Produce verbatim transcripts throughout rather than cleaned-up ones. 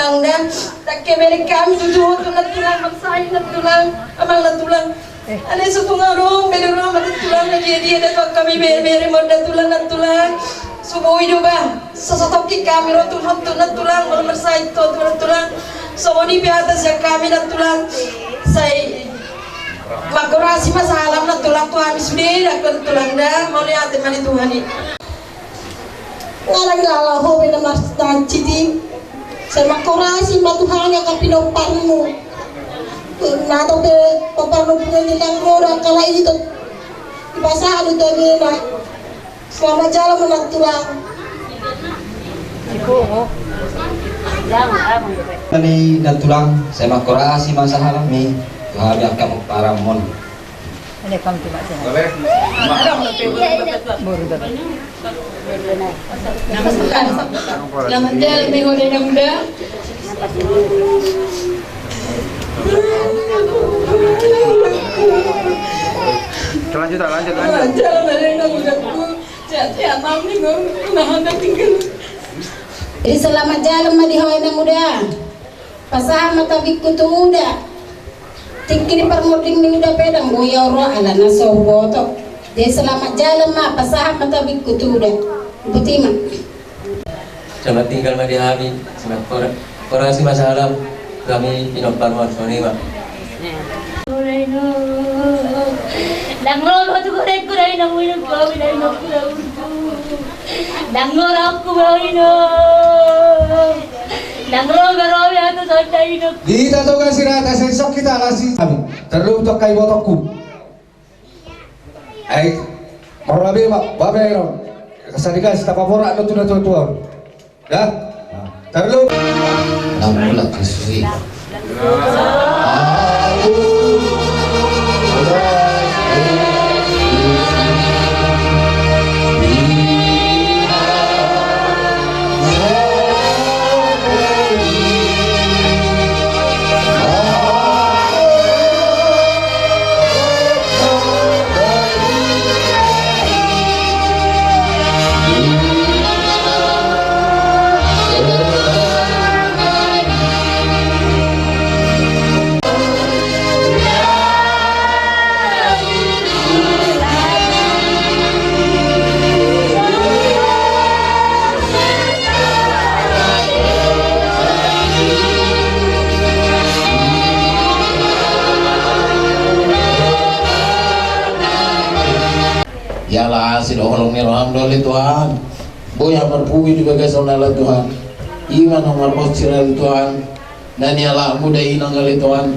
Tulang da, ndang kebereng hami tutu, tulang, tulang, mansai nantulang, amang nantulang. Ale, so tung adong be dohot amang nantulang, na dia dia da tu hami bere-bere ma da tulang, nantulang. So boi do ba, so, so tongkin hami ro tu, tu nantulang, molo mansai tu, tu nantulang. So boi pe hata sian hami nantulang. Sai mangkorasi ma salam nantulang tu hami sude, da nantulang da, mauliate ma di Tuhan i. Ngalangala ho be na martanci di. Sai mangkorasi ma Tuhan angka pinomparmu. Na to pe pomparmu pungu ni nang ro do angka lae i do. Dipasahat do tu hami na. Selamat jalan ma nantulang. Ni nantulang, sai mangkorasi ma sahalammi tu hami angka pomparanmon. Selamat jalan ma ho da inang da. Lanjut, lanjut, lanjut. Selamat jalan ma ho da inang da. Jadi selamat jalan ma di ho inang da. Pasahat ma tabingku tu uda. Tingki ni parmording ni uda pe ndang boi au ro alana so huboto. Jadi selamat jalan ma, pasahat ma tabingku tu uda. Botima. Selamat tinggal ma di hami, selamat kor-, korasi ma salam. Hami pinomparmon songon i ma. Ndang ro au tu gorengku da inang, inang, kau da inang, kau da urku. Ndang ro au tu ba inang. Ndang ro be ro be au tu sonda inang. Di hita Toga Sirata, sai songon hita lasi. Amin. Tarlumobi tu angka ibotongku. Ai, mauliate ma, babe ro. Sadiga sitapa borak do tu na tua-tua. Da? Tarlumobi. Nampula kasui. Jala asi do holong ni roham do ale Tuhan. Boi hami marpungu di bagasan on ale Tuhan. Ima naung marbonsir ale Tuhan. Na nialapmu da inang ale Tuhan.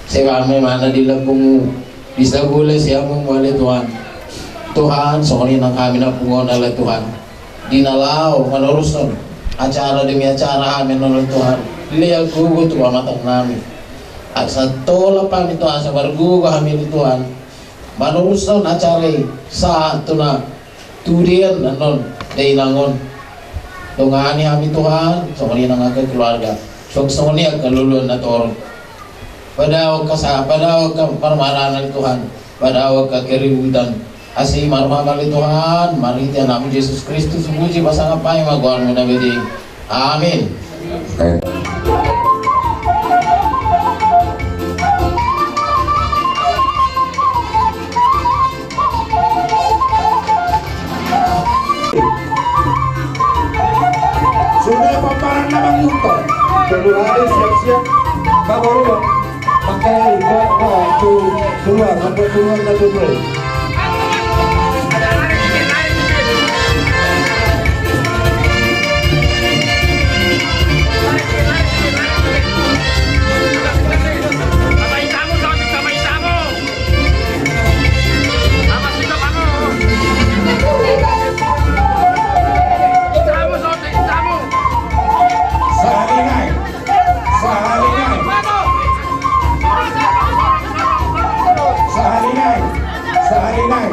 Sai bahen ma ibana di lambungmu. Di sabola siamunmu ale Tuhan. Tuhan, songon i nang hami na pungu on ale Tuhan. Di na laho manorushon acara demi acara hami annon ale Tuhan. Lehon gogo tu pamatangnami. Asa tolap hami Tuhan, asa margogo hami ale Tuhan. Manorushon acara i sahat tu na tudean annon da inang on. Dongani hami Tuhan, songon i nang angka keluarga. Songon, songon i angka loloan na torop. Padao angka sa-, padao angka parmaraan ale Tuhan. Padao angka keributan. Asi ma roham ale Tuhan, marhite Anakmu Jesus Kristus, puji pasangap hami ma goarmu na badia i. Amin. Sude pomparan na mangihuthon. Tolu hali siap-siap. Bapak Ruba. Pakai dua, dua, tu, dua, sampai dua, satu, dua. Sahali nai. Sahali nai. Sahali nai. Sahali nai.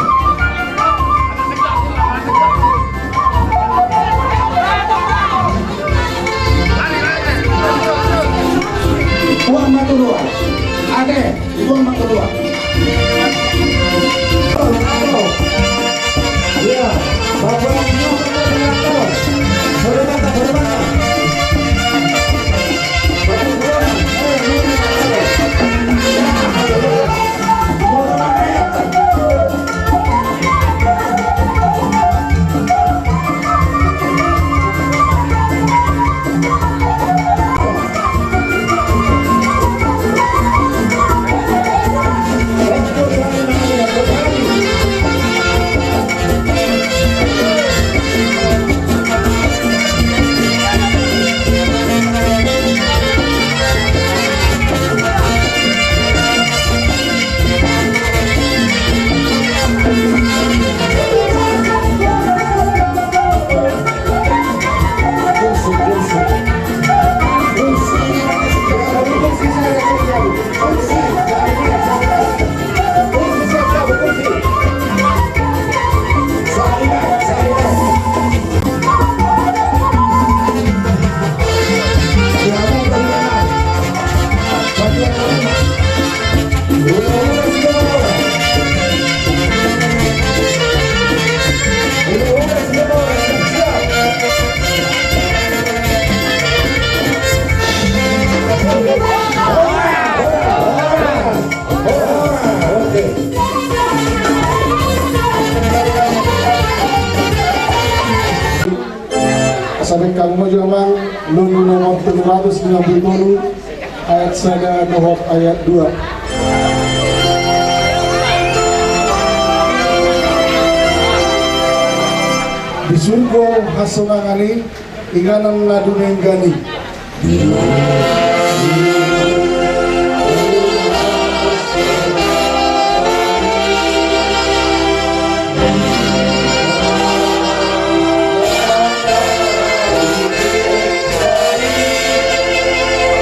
Uang ma tu dua. Ade. Ibu ma tu dua. Iya, bapak, bapak, bapak. Saudara, saudara. Pambahen ma, Lulu nomor tolu ratus lima puluh tolu, ayat sada dohot ayat dua. Di surgo hasonangan i, inganan na dumenggan i.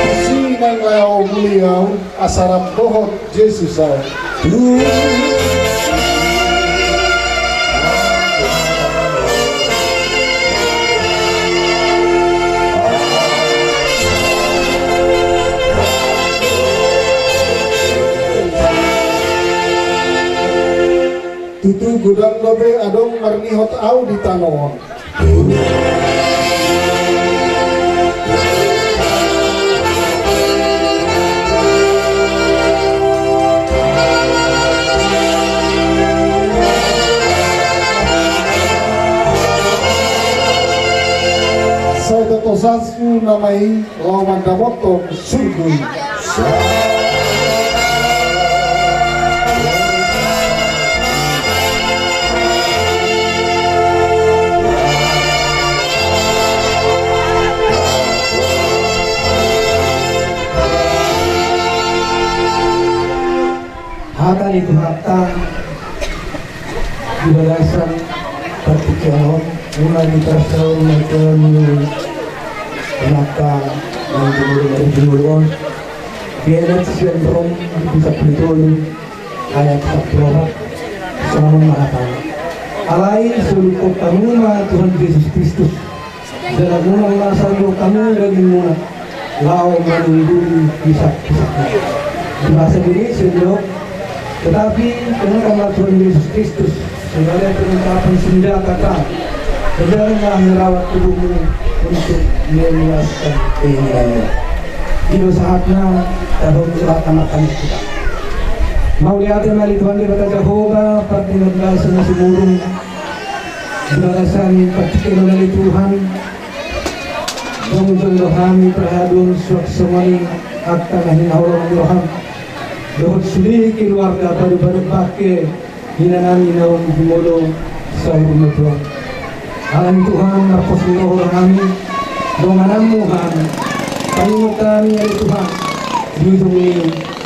Tusi naeng laho muli au, asa rap dohot Jesus au. Tutu godang dope adong marnihot au di tano on. Sai totosasku nama i laho mandapothon surgo i. Hata ni Tuhanta di bagasan partingkian on, mulai di parsaur matua ni Tuhanta, mulai di mulai di mulai on, dia ada sian Rom, bisa betul, ayat sampulu opat, songon on ma hatana. Alai solunghon hamu ma Tuhan Jesus Kristus, jala unang ma sandok hamu dagingmuna laho manungguli hisap-hisapna. Di bahasa Indonesia didok, tetapi kenakanlah Tuhan Yesus Kristus sebagai perlengkapan senjata perang, dan janganlah merawat tubuhmu untuk memuaskan keinginanmu. I do sahatna, tahun urat anak-anak kita. Mauliate ma di Tuhan Debata Jahowa, pardenggan basa na sumurung, di bagasan partingkian on ale Tuhan, jongjong do hami parhaduan suang songon i, angka na hinaholongan ni roham dohot sude keluarga, padu-padu bangke, inanami naung jumolo saur matua. Alani Tuhan, marpos ni roha hami, dongananmu hami, paingot hami ale Tuhan di ujung ni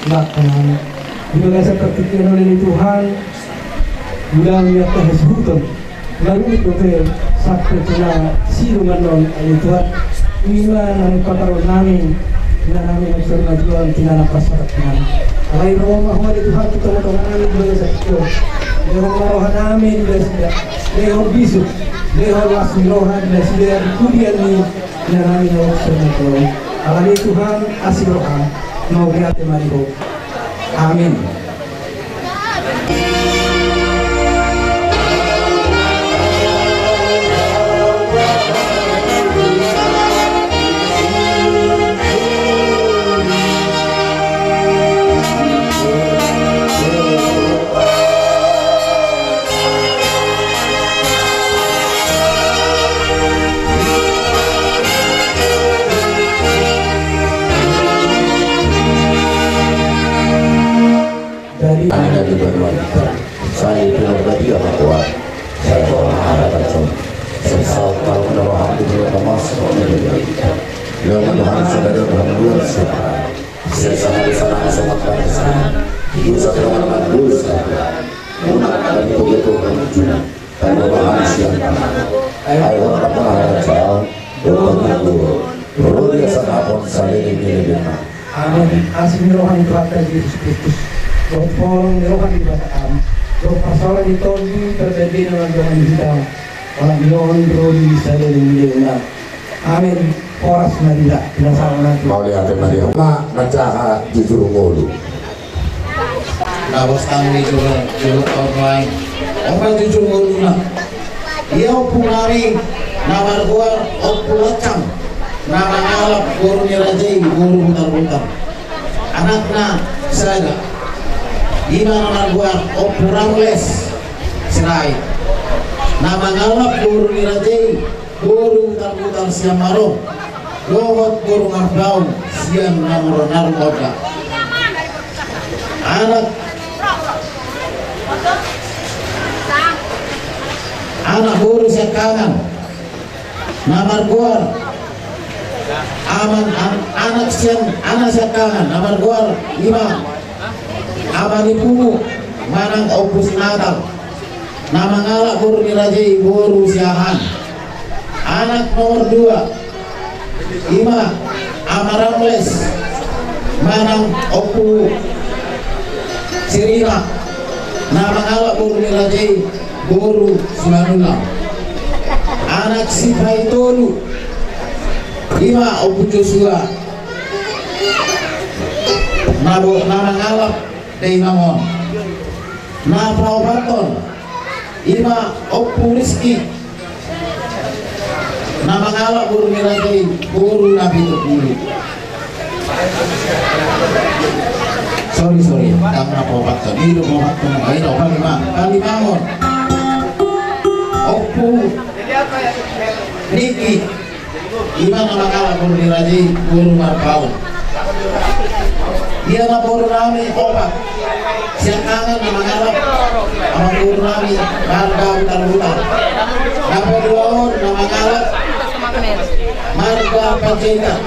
langkah nami. Di bagasan partingkian on ale Tuhan, unang ni angka hasuhuton, marungut dope sampe tu na sidongan on ale Tuhan. I ma na nipataron nami, inanami na sori na jual, tinanam pasahat nami. Alai ro ma ho ale Tuhan tu tonga-tonga nami di bagasan on. Lehon ma roha nami di nasida, lehon bisuk, lehon las ni roha di nasida di pudian ni inanami na sori na jual. Alani Tuhan asi roham, mauliate ma di ho. Amin. Jadi, ada di banua kita. Sai pinarbadia ma Tuhan. Sai Tuhan ada kacau. Sai saut kalau ada roham di bulan emas, kalau ada di kita. Yang Tuhan sadar dalam dua siapa. Sai sana di sana, sama pada sana. Dosa telah mandul sana. Muna ada di pokok-pokok Tuhan. Tanda bahan siang. Ayo, apa ada kacau. Doa dulu. Rodi asal apon salini ini. Amin. Asi ni roha ni Tuhanta Jesus Kristus, dohot holong ni roha ni Debata Ama, dohot parsaoran ni Tondi Parbadia na manggohi hita, olat ni on ro di saleleng ni lelengna. Amin. Horas ma di hita, pinasahat ma tu. Mauliate ma di ho. Ma, manjaha jujur ngolu. Na bos tang ni jolo, jolo tau nuaeng. Ompa jujur ngoluna. Ia ompu nami na margoar Ompu Lancang, na mangalap boru ni raja i, boru Butarbutar. Anakna sada, ima na margoar Ompu Ramles Sirait, na mangalap boru ni raja i, Boru Tarbutar sian Marong dohot boru Marbaun sian Namoron-naron Onda. Anak, anak boru sian Kangan na margoar Aman, an-, anak sian, anak sian Kangan na margoar ima Ama ni Pungu manang Ompu Sinatal. Na mangalap boru ni raja i boru Siahaan. Anak nomor dua ima Ama Ramles manang Ompu Sirina. Na mangalap boru ni raja i boru Simanullang. Anak sipaitolu ima Ompu Joshua. Na bo-, na mangalap dei mangon. Na paopathon ima Ompu Rizky. Na mangalap boru ni raja i boru Napitupulu. Sorry, sorry. Ndang na paopathon. I do paopathon. I do palima-, palimangon. Ompu Niki. Ima na mangalap boru ni raja i boru Marbaun. Ia na boru nami opat sian Kangan na mangalap ama boru nami marga Butarbutar. Na paduahon na mangalap marga Panjaitan.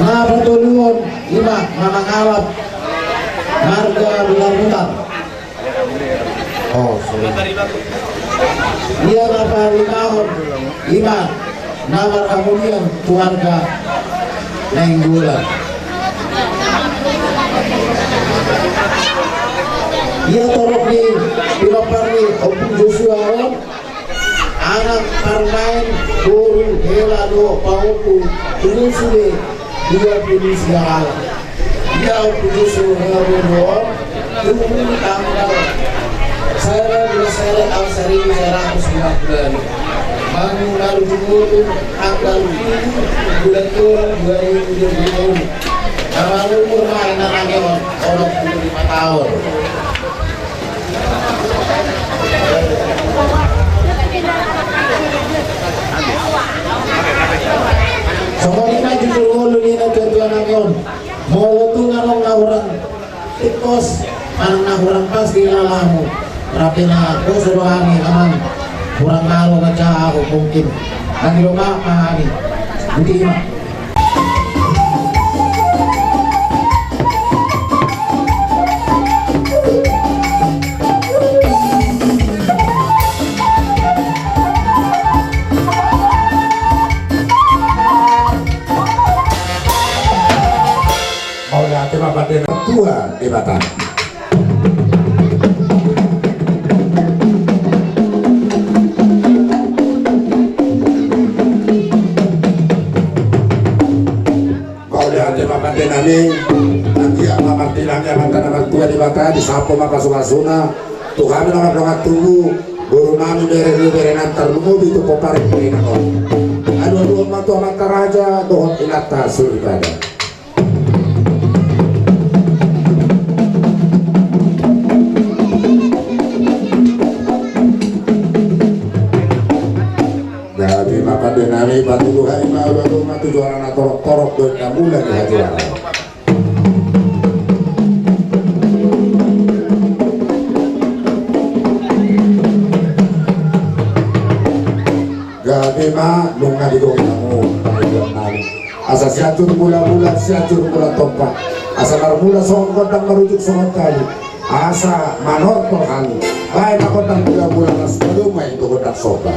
Na patoluhon ima na mangalap marga Butarbutar. Oh, sorry. Ia na palimahon ima na marhamulian tu marga Nainggolan. Ia torop ni pinompar ni Ompu Joshua on, anak parumaen, boru, hela dohot pahompu, tutu sude dua pulu sia halak. Ia Ompu Joshua na boru on, tubu tanggal sada bulan sada taon saribu sia ratus lima pulu lima. Manang na marujung ngolu tanggal tujuh bulan dua dua ribu dua puluh. Na marumur ma inanami on onom pulu lima taon. Songon i ma jujur ngolu ni natuatua nami on. Molo tung adong na hurang tingkos manang na hurang pas di lalamu, rap ni na poso do hami, amang, hurang malo manjaha ahu mungkin. Nang i do ma hami. Boti i ma. Mauliate ma pande nami, tua Debata. Mauliate ma pande nami, nang ia ma pande nami, amanta na martua Debata, disampu ma pasupasuna tu hami na mardongan tubu, boru nami, bere ni bere nami, tarlumobi tu pomparan ni bere nami. Aduaduhon ma tu amanta raja dohot inanta soripada. Gabe ma pande nami, patuduhon ma ulaon ma tu juara na torop-torop, do na mula di hajuara. Gabe ma nunga di dongan hamu, pande nami. Asa sianjur mula-mula, sianjur mula tompa. Asa marmula songon gondang, marujung songon talu. Asa manortor hamu. Baen ma gondang mula-mula, las baloma i tu gondang somba.